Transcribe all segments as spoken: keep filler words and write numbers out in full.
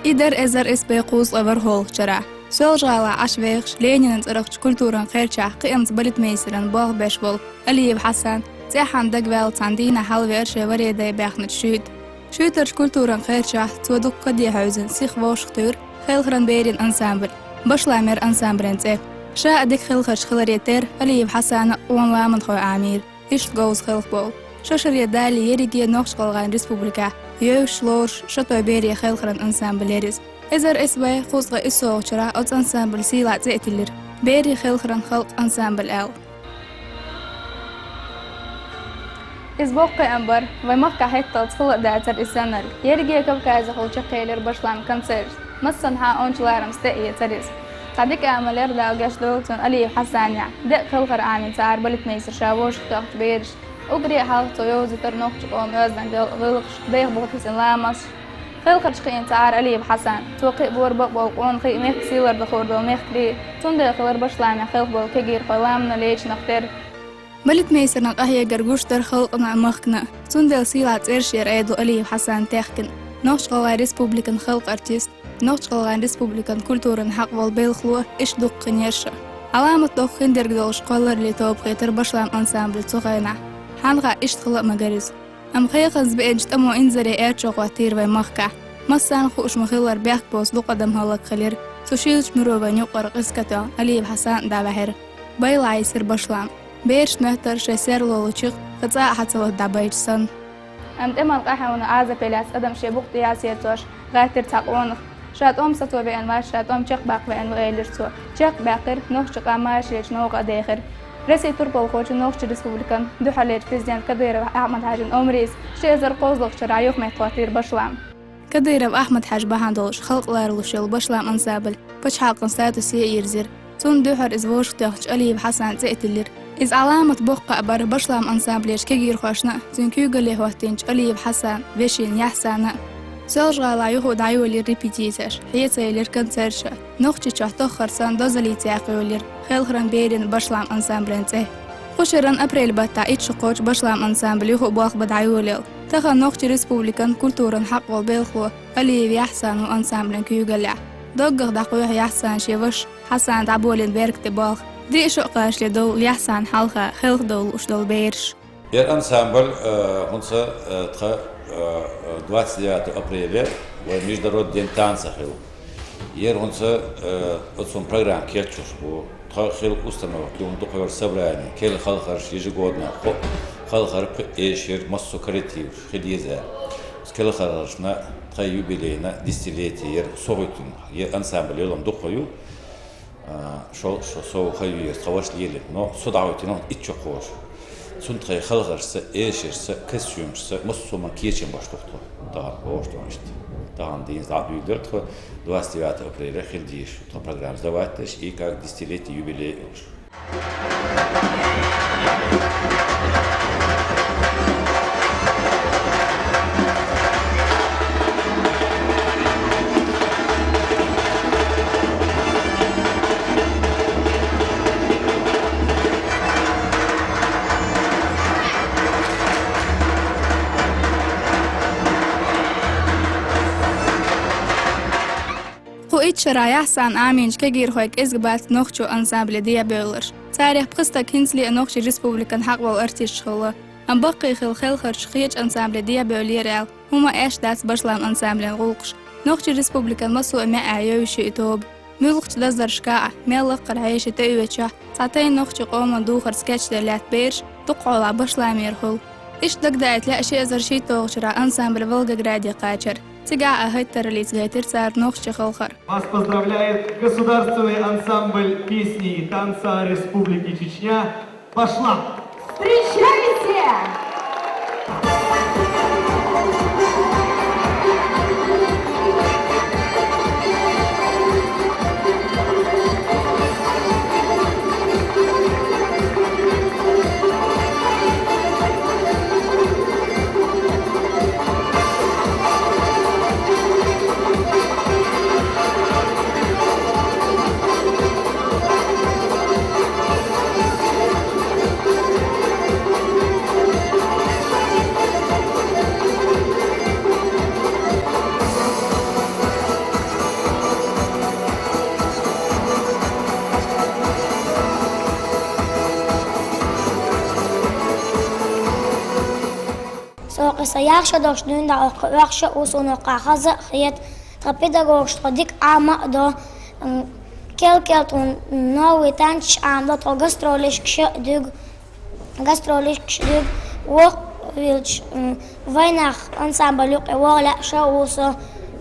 И дар эзар исс бӀе кхузткъеи ворхӀалгӀача шера Соьлжа-ГӀалахь Ӏаш вехаш, Ленина цӀерагӀча культуран кхерчахь кхиамца балетмейстеран болх беш вола Алиев Хьасан цӀеххьана дагаваьлла цхьан дийнахьа хьалвеара шоай варе дай баьхнача шуьйта. Шуьйтарча культуран кхерчахь цо дукха каде хьаьвзина сиха вовшахтуьйра «Халхаран берийн» ансамбль, «Башлам» яхача ансамбла цӀе. Ша а дика халхарча хиларе терра, Алиев Хьасана а къона ламанхой Ӏамийра иштта говза халхабовла. Шо шаре далале ерриге Нохч-ГӀалгӀайн Республикехь йовзаш, лоруш «Шоай берийн» халхаран ансамбль яр из. Эзар исс бӀе кхузткъеи иссалгӀача шера оцу ансамбла сийлахь цӀе а тиллира «Берийн халхаран халкъан ансамбль» аьлла. Иза боккха кхиам бара, вай махкахь хӀетталц хилла а дацара иза саннарг. Ерриге Кавказехула чекхъелира «Башлам» концерт. Массанхьа онча ларамца тӀеэцара иза. Цхьа дика амал яр, Дала гечдойла цунна, Алиев Хьасана. Декъа халхар Ӏамийна цара балетмейстер ша вовшахтоьхначу берашна. Уггаре а хьалха цо йовзийтира нохчийн къоман оьздангалла, гӀиллакхаш, дайх бухтийсина ламасташ. Халхарчу кхиийна цара Алиев Хьасан. Цо кхиабора бакъболу къонахий а, мехкан сий лардахор долу мехкарий а. Цундела хилира «Башламехь» халхабовлу кегийрхой ламанан лечу нах тера. Балетмейстеран къахьегар гуш дара халкъана а, махкана а. Цундела сийлахь цӀераш яр Ӏедало Алиев Хьасана техкина. Нохч-ГӀалгӀайн Республикан халкъан артист, Нохч-ГӀалгӀайн Республикан культуран хьакъ волу белхало, иштта дуккха а хир яра ша. Ӏаламат доккха хиндерг долуш кхоллараллин тоба хетара «Башлам» ансамбль цу хенахь. Хьанна хаьа, иштта хила а магара иза. Амма хехамца беанчу тӀамо инзаре аьрру чохь хӀоттийра вайн махкахь. Массарна хууш ма-хиллара, бехк боцу дукха адам хӀаллакьхилира. Цу шийлачу муьро вайна юккъера къиза катоьхна Алиев Хьасан а дӀаваьхьира. Байла Ӏийсира «Башлам». Бераш моьттура шайн серло лучуьра, кхин цкъа а хьан ца лата дӀабайча санна. Амма тӀеман къахьоьгӀна Ӏазапе лаьцна адам шен бух тӀехь сецош гӀаттира цхьа къонах. Ша тӀом сацо веана вац, ша тӀом чекхбаккха веана ву, элира цо. Чекхбаьккхира нохчийн къам машаречу новкъа а дехира. Россин турпалхочун, Нохчийн Республикан дуьххьарлечу президентан Кадыров Ахьмад-Хьаьжин омрица ши эзар кхузткъалгӀачу шарахь юхаметтахӀоттийра «Башлам». Кадыров Ахьмад-Хьаьжа бахьана долуш халкъ ларалуш йолу «Башлам» ансамбль пачхьалкхан статусе а йирзира. Цунна дуьххьара иза вовшахтоьхначу Алиев Хьасана цӀе а тиллира. Иза Ӏаламат боккха а бара «Башлам» ансамблерчу кегийрхошна а, цуьнан куьйгалле хӀоттийначу Алиев Хьасана вешина Яхьсана а. Соьлжа-ГӀалахь юха а дӀайолийра репетицеш, хье а ца елира концерташ а. Нохчийчохь тоххара санна дозаллица яккхийолийра «Халхаран берийн», «Башлам» ансамблан цӀе. Кху шеран апрель баттахь итт шо кхочу «Башлам» ансамбль юха а болх бан дӀайолаелла. Тахана Нохчийн Республикан культуран хьакъ волу белхало Алиев Яхьсан ву ансамблан куьйгаллехь. Доггах дӀакхоьхьу Яхьсана шен ваша Хьасана дӀаболийна беркате болх. Диъ шо а кхачале довлу Яхьсана хьалха хелхадовла лууш долу бераш. Ер ансамбль, э, хӀинца, э, тхан, э, э, двадцать девятого апреля вайн Международный день танца хилла. Ер хӀинца, э, оцунна программа кечйеш бу. Тхан хилла установка, юха дукхахьолу собрани, керла халхарш ежегодно, кхо халхар, кхин эшар, массо а коллективаш хила еза. Оцу керла халхаршна тхан юбилейна, десятилетие ер со хӀоьттина, ер ансамбль йолам дукха ю. А, шо, шо, со хӀоьттина, тхан ваша лелийна, но со дӀахӀоьттина итт шо кхочу. Цунна тхайн халхаршца, эшаршца, костюмашца, массо а хӀуманна кечам беш ду тхо. Тахана бохуш ду иштта. Тахана дийназа дӀадуьйладира тхо, двадцать девятого апреля хила дезаш ду тхан программа сдавать деш, и как десятилетие юбилей уьш. Кху итт шарахь Яхьсан Ӏамийначу кегийрхойн кӀезиг бац нохчийн ансамбле дӀабевлларш. Царех пхи стаг хӀинцале а Нохчийн Республикан хьакъ волу артисташ хилла. Амма баккхий хилла хелхарчу кхечу ансамбле дӀабевллера аьлла, хӀума а аьшна дац «Башлам» ансамблан гӀуллакхаш. Нохчийн Республикан массо а маьӀӀехь йовзаш ю и тоба. Муьлххачу даздаршкахь а, мел лакхара хьеший тӀеоьцучохь а, цхьа тайна нохчийн къоман духарца кечдер лаьтта бераш дукха хьолахь «Башламера» хуьлу. Иштта дагадаийта лаьа ши эзар шийтталгӀачу шарахь ансамбль Волгограде кхачар. Цигахь а хӀоттараллица гайтира цара нохчийн халхар. Вас поздравляет государственный ансамбль песни и танца Республики Чечня «Башлам». Встречайте! Са яхаш долчу дуьйна дӀа оха оьхуш а ву суна оха хаза а хета. Тхан педагогаш тхо дика Ӏама а до. М, кел-кел тхуна новый танцаш Ӏамадо, тхо гастролешкаш а дуьгу. Гастролешкаш дуьгу. Воккха а вилча, м, вайнах ансамбль юкъе ваха лаьа а ву со.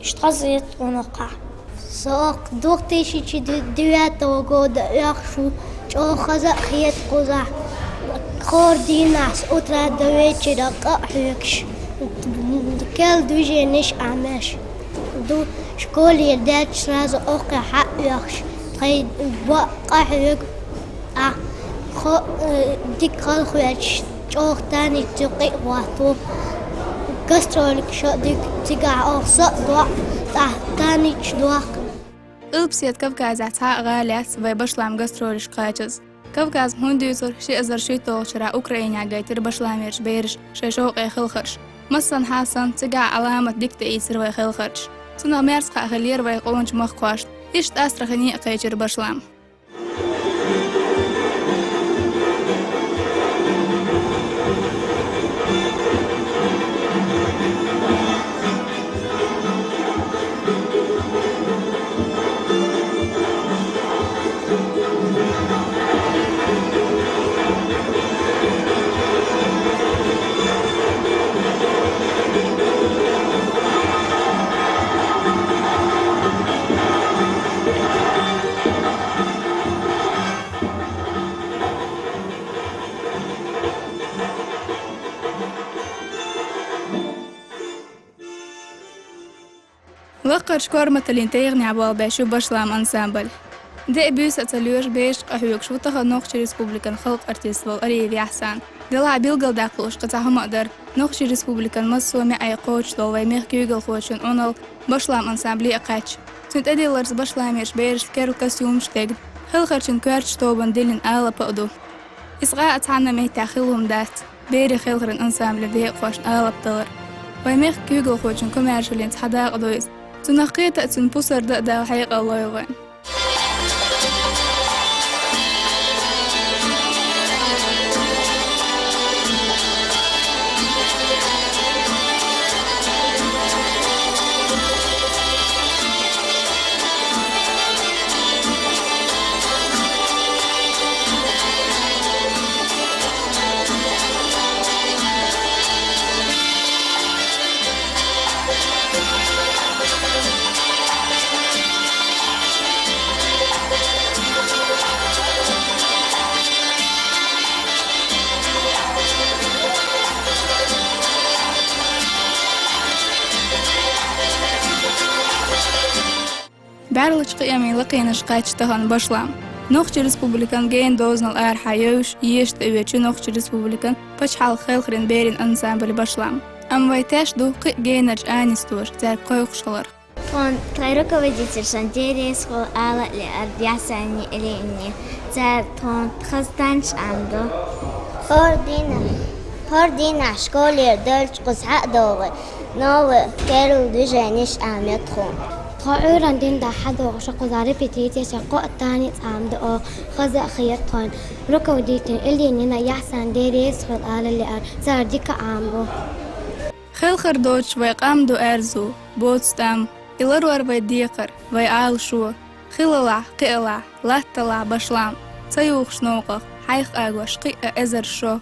Иштта хаза хета тхуна оха. Со оха две тысячи девятого года оьхуш ву, чӀогӀа хаза а хета кхузахь. ХӀора дийнахь с утра до вечера къа а хьоьгуш, кел движенеш Ӏамош ду. Школера даьлча сразу оха хьа а оьхуш, тхайн бо къа хьоьгу. А, хо, э, дика хала хьоьгуш, чӀогӀа танец юкъе а хӀотто. Гастролешкаш а дуьгу, цигахь оха со а доӀу, тӀаккха танецаш дохку. Къилбаседа Кавказехь цхьа а гӀала яц вай башлам гастролешка кхачаза. Кавказ хӀунда дуьйцура, ши эзар шийтталгӀачу шарахь Украинехь гайтира башламерчу бераша шайн шовкъе хелхарш. Массанхьа санна, цигахь Ӏаламат дика тӀеийцира вай хелхарчаша. Цунах маьрсакхаъ хиллера вай къоначу махкахошна. Иштта Астрахане а кхечира башлам. Лакхарчу корматаллин тӀегӀанехь болх беш ю башлам ансамбль. Де а, буьйса а ца лоьруш, берашка къа хьоьгуш ву тахана Нохчийн Республикан халкъан артист волу Алиев Яхьсан. Делахь билгалдаккха лууш кхин цхьа хӀума а дара, Нохчийн Республикан массо а маьӀӀе кхочуш долу вайн мехкан куьйгалхочун Ӏуналла башлам ансамбле а кхаьчна. Цуьнан тӀедилларца башламерчу берашна керла костюмаш а тегна, хелхарчун коьртачу тобанна диллина алапа а ду. Иза къа а цхьанна меттехь хилла хӀума дац, берийн хелхаран ансамблин декъахошна алапа далар. Вайн мехкан куьйгалхочун комаьршаллин цхьа дакъа ду иза. Цунах кхета а, цуьнан пусар дан а Дала хьекъал лойла вайн. БӀаьрлагӀчу къеман лакхенаш кхаьчча тахана башлам. Нохчийн Республикан генан дозанал арахьа йовзуш, еша тӀеоьцу Нохчийн Республикан пачхьалкхан хелхаран берийн ансамбль башлам. Амма вай тешна ду кхин а генарчу анистоша цаьрга кхойкхуш хиларх. Тхуна тхайн руководительша Деррес хула ала а лаьара Ясани Элени. Цара тхуна хаза танцаш Ӏамадо. ХӀора дийнахь, хӀора дийнахь школера даьлча кхуза хьа а догӀий, новый керла движенеш Ӏамайо тхуна. Тхо Ӏуьйранна дийнахь хьадогӀуш кхузахь репетицеш, кхо а танец Ӏамадо оха, хаза а хета тхуна. Руководитель Элени Ясани Деррес хула ала а лаьара, цара дика Ӏамабо. Хелхар доцуш вай къам ду аьрзу, боцу тӀам, и ларор вай декхар, вай Ӏалашо. Хилалахь, кхиалахь, латталахь башлам, ца юхуш новкъах, хьайх агош кхин а эзар шо.